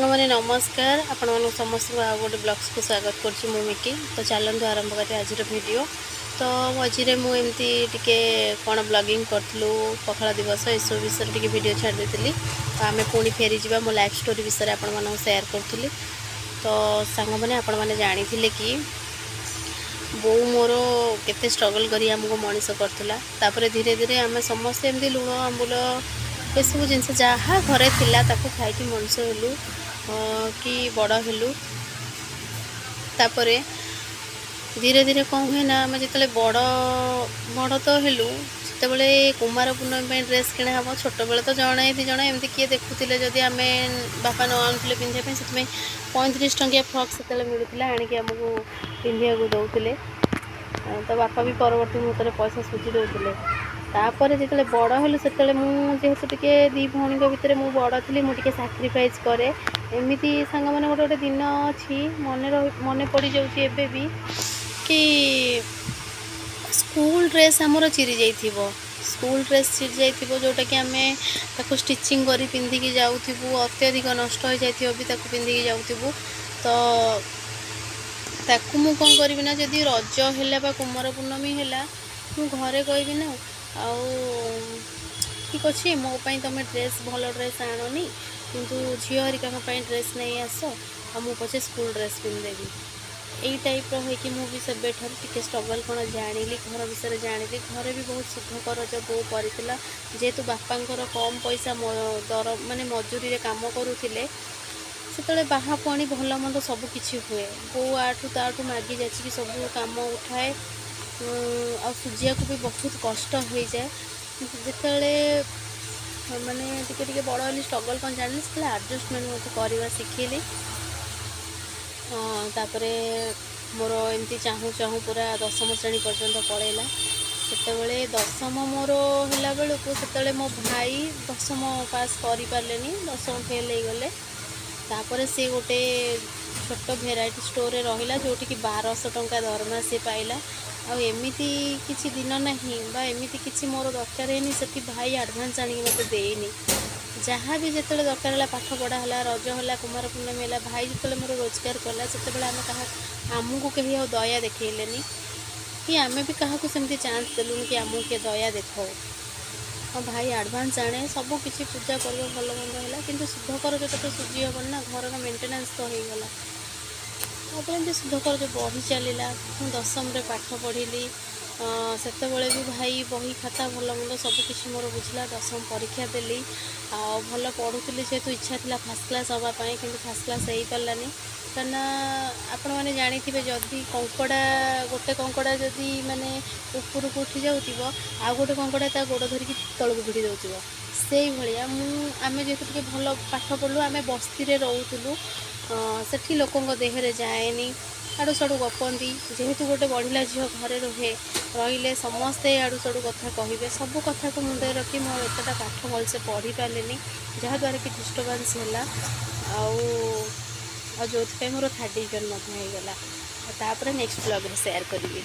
ସାଙ୍ଗମାନେ, ନମସ୍କାର। ଆପଣମାନଙ୍କୁ ସମସ୍ତଙ୍କୁ ଆଉ ଗୋଟେ ବ୍ଲଗ୍ସକୁ ସ୍ୱାଗତ କରୁଛି ମୁଁ ମିକି। ତ ଚାଲନ୍ତୁ ଆରମ୍ଭ କରିବା ଆଜିର ଭିଡ଼ିଓ। ତ ମଝିରେ ମୁଁ ଏମିତି ଟିକେ କ'ଣ ବ୍ଲଗିଂ କରିଥିଲୁ, ପଖାଳ ଦିବସ ଏସବୁ ବିଷୟରେ ଟିକେ ଭିଡ଼ିଓ ଛାଡ଼ି ଦେଇଥିଲି। ତ ଆମେ ପୁଣି ଫେରିଯିବା, ମୋ ଲାଇଫ୍ ଷ୍ଟୋରି ବିଷୟରେ ଆପଣମାନଙ୍କୁ ସେୟାର କରୁଥିଲି। ତ ସାଙ୍ଗମାନେ, ଆପଣମାନେ ଜାଣିଥିଲେ କି ବୋଉ ମୋର କେତେ ଷ୍ଟ୍ରଗଲ୍ କରି ଆମକୁ ମଣିଷ କରିଥିଲା। ତାପରେ ଧୀରେ ଧୀରେ ଆମେ ସମସ୍ତେ ଏମିତି ଲୁଣ ଆମ୍ବୁଲ ଏସବୁ ଜିନିଷ ଯାହା ଘରେ ଥିଲା, ତାକୁ ଖାଇକି ମଣିଷ ହେଲୁ କି ବଡ଼ ହେଲୁ। ତାପରେ ଧୀରେ ଧୀରେ କ'ଣ ହୁଏ ନା, ଆମେ ଯେତେବେଳେ ବଡ଼ ବଡ଼ ତ ହେଲୁ, ସେତେବେଳେ କୁମାର ପୂର୍ଣ୍ଣମୀ ପାଇଁ ଡ୍ରେସ୍ କିଣା ହେବ। ଛୋଟବେଳେ ତ ଜଣେ ଦୁଇ ଜଣ ଏମିତି କିଏ ଦେଖୁଥିଲେ, ଯଦି ଆମେ ବାପା ନ ଆଣୁଥିଲେ ପିନ୍ଧିବା ପାଇଁ। ସେଥିପାଇଁ 35 ଟଙ୍କିଆ ଫ୍ରକ୍ ସେତେବେଳେ ମିଳୁଥିଲା, ଆଣିକି ଆମକୁ ପିନ୍ଧିବାକୁ ଦେଉଥିଲେ। ତ ବାପା ବି ପରବର୍ତ୍ତୀ ମୁହୂର୍ତ୍ତରେ ପଇସା ସୁଝି ଦେଉଥିଲେ। ତାପରେ ଯେତେବେଳେ ବଡ଼ ହେଲୁ, ସେତେବେଳେ ମୁଁ ଯେହେତୁ ଟିକେ ଦୁଇ ଭଉଣୀଙ୍କ ଭିତରେ ମୁଁ ବଡ଼ ଥିଲି, ମୁଁ ଟିକେ ସାକ୍ରିଫାଇସ୍ କରେ ଏମିତି। ସାଙ୍ଗମାନେ, ଗୋଟେ ଗୋଟେ ଦିନ ଅଛି ମନେ ରହି ମନେ ପଡ଼ିଯାଉଛି ଏବେ ବି କି ସ୍କୁଲ ଡ୍ରେସ୍ ଆମର ଚିରି ଯାଇଥିବ, ସ୍କୁଲ ଡ୍ରେସ୍ ଚିରି ଯାଇଥିବ, ଯେଉଁଟାକି ଆମେ ତାକୁ ଷ୍ଟିଚିଂ କରି ପିନ୍ଧିକି ଯାଉଥିବୁ। ଅତ୍ୟଧିକ ନଷ୍ଟ ହୋଇଯାଇଥିବ ବି ତାକୁ ପିନ୍ଧିକି ଯାଉଥିବୁ। ତ ତାକୁ ମୁଁ କ'ଣ କରିବି ନା, ଯଦି ରଜ ହେଲା ବା କୁମାର ପୂର୍ଣ୍ଣମୀ ହେଲା, ମୁଁ ଘରେ କହିବି ନା, ଆଉ ଠିକ୍ ଅଛି, ମୋ ପାଇଁ ତୁମେ ଡ୍ରେସ୍, ଭଲ ଡ୍ରେସ୍ ଆଣନି, କିନ୍ତୁ ଝିଅ ହେରିକାଙ୍କ ପାଇଁ ଡ୍ରେସ୍ ନେଇ ଆସ, ଆଉ ମୁଁ ପଛେ ସ୍କୁଲ ଡ୍ରେସ୍ ପିନ୍ଧିଦେବି। ଏଇ ଟାଇପ୍ର ହେଇକି ମୁଁ ବି ସେବେଠାରୁ ଟିକେ ଷ୍ଟ୍ରଗଲ୍ କ'ଣ ଜାଣିଲି, ଘର ବିଷୟରେ ଜାଣିଲି। ଘରେ ବି ବହୁତ ସୁଧ କରଜ ବୋଉ କରିଥିଲା। ଯେହେତୁ ବାପାଙ୍କର କମ୍ ପଇସା ଦର ମାନେ ମଜୁରୀରେ କାମ କରୁଥିଲେ, ସେତେବେଳେ ବାହା ପୁଣି ଭଲ ମନ୍ଦ ସବୁ କିଛି ହୁଏ। ବୋଉ ଆଠୁ ତାଠୁ ମାଗି ଯାଚିକି ସବୁ କାମ ଉଠାଏ, ଆଉ ସୁଝିବାକୁ ବି ବହୁତ କଷ୍ଟ ହେଇଯାଏ। ଯେତେବେଳେ ମାନେ ଟିକେ ଟିକେ ବଡ଼ ହେଲି, ଷ୍ଟ୍ରଗଲ୍ କ'ଣ ଜାଣିଲି, ସେତେବେଳେ ଆଡ଼ଜଷ୍ଟମେଣ୍ଟ ମଧ୍ୟ କରିବା ଶିଖିଲି। ତାପରେ ମୋର ଏମିତି ଚାହୁଁ ଚାହୁଁ ପୁରା ଦଶମ ଶ୍ରେଣୀ ପର୍ଯ୍ୟନ୍ତ ପଳେଇଲା। ସେତେବେଳେ ଦଶମ ମୋର ହେଲା ବେଳକୁ, ସେତେବେଳେ ମୋ ଭାଇ ଦଶମ ପାସ୍ କରିପାରିଲେନି, ଦଶମ ଫେଲ୍ ହେଇଗଲେ। ତାପରେ ସେ ଗୋଟେ ଛୋଟ ଭେରାଇଟି ଷ୍ଟୋରରେ ରହିଲା, ଯେଉଁଠିକି 1200 ଟଙ୍କା ଦରମା ସେ ପାଇଲା। ଆଉ ଏମିତି କିଛି ଦିନ ନାହିଁ ବା ଏମିତି କିଛି ମୋର ଦରକାର ହେଇନି, ସେଠି ଭାଇ ଆଡ଼ଭାନ୍ସ ଆଣିକି ମୋତେ ଦେଇନି। ଯାହା ବି ଯେତେବେଳେ ଦରକାର ହେଲା, ପାଠ ପଢ଼ା ହେଲା, ରଜ ହେଲା, କୁମାର ପୂର୍ଣ୍ଣମୀ ହେଲା, ଭାଇ ଯେତେବେଳେ ମୋର ରୋଜଗାର କଲା, ସେତେବେଳେ ଆମେ କାହା ଆମକୁ କେହି ଆଉ ଦୟା ଦେଖେଇଲେନି କି ଆମେ ବି କାହାକୁ ସେମିତି ଚାନ୍ସ ଦେଲୁନି କି ଆମକୁ କିଏ ଦୟା ଦେଖାଉ। ହଁ, ଭାଇ ଆଡ଼ଭାନ୍ସ ଆଣେ, ସବୁ କିଛି ପୂଜା ପର୍ବ ଭଲ ମନ୍ଦ ହେଲା, କିନ୍ତୁ ସୁଧ କରଜଟା ତ ସୁଝି ହେବନି ନା, ଘରର ମେଣ୍ଟେନାନ୍ସ ତ ହେଇଗଲା। ତାପରେ ଏମିତି ସୁଧ କରଜ ବଢ଼ି ଚାଲିଲା। ମୁଁ ଦଶମରେ ପାଠ ପଢ଼ିଲି। ସେତେବେଳେ ବି ଭାଇ ବହି ଖାତା ଭଲ ମନ୍ଦ ସବୁ କିଛି ମୋର ବୁଝିଲା। ଦଶମ ପରୀକ୍ଷା ଦେଲି ଆଉ ଭଲ ପଢ଼ୁଥିଲି ଯେହେତୁ, ଇଚ୍ଛା ଥିଲା ଫାର୍ଷ୍ଟ କ୍ଲାସ୍ ହେବା ପାଇଁ, କିନ୍ତୁ ଫାର୍ଷ୍ଟ କ୍ଲାସ୍ ହେଇପାରିଲାନି। କାହିଁକିନା ଆପଣମାନେ ଜାଣିଥିବେ, ଯଦି କଙ୍କଡ଼ା, ଗୋଟେ କଙ୍କଡ଼ା ଯଦି ମାନେ ଉପରକୁ ଉଠି ଯାଉଥିବ, ଆଉ ଗୋଟେ କଙ୍କଡ଼ା ତା ଗୋଡ଼ ଧରିକି ତଳକୁ ଭିଡ଼ି ଦେଉଥିବ, ସେଇଭଳିଆ ମୁଁ। ଆମେ ଯେହେତୁ ଟିକେ ଭଲ ପାଠ ପଢ଼ିଲୁ, ଆମେ ବସ୍ତିରେ ରହୁଥିଲୁ, ସେଠି ଲୋକଙ୍କ ଦେହରେ ଯାଏନି, ଆଡ଼ୁ ସାଡ଼ୁ ଗପନ୍ତି। ଯେହେତୁ ଗୋଟେ ବଢ଼ିଲା ଝିଅ ଘରେ ରୁହେ, ରହିଲେ ସମସ୍ତେ ଆଡ଼ୁ ସାଡ଼ୁ କଥା କହିବେ। ସବୁ କଥାକୁ ମୁଣ୍ଡରେ ରଖି ମୁଁ ଆଉ ଏତେଟା ପାଠ ଭଲସେ ପଢ଼ି ପାରିଲିନି, ଯାହାଦ୍ୱାରା କି ଡିଷ୍ଟର୍ବାନ୍ସ ହେଲା ଆଉ ଆଉ ଯେଉଁଥିପାଇଁ ମୋର ଥାର୍ଡ଼ ଡିଭିଜନ୍ ମଧ୍ୟ ହେଇଗଲା। ଆଉ ତାପରେ ନେକ୍ସଟ ବ୍ଲଗ୍ରେ ସେୟାର କରିବି।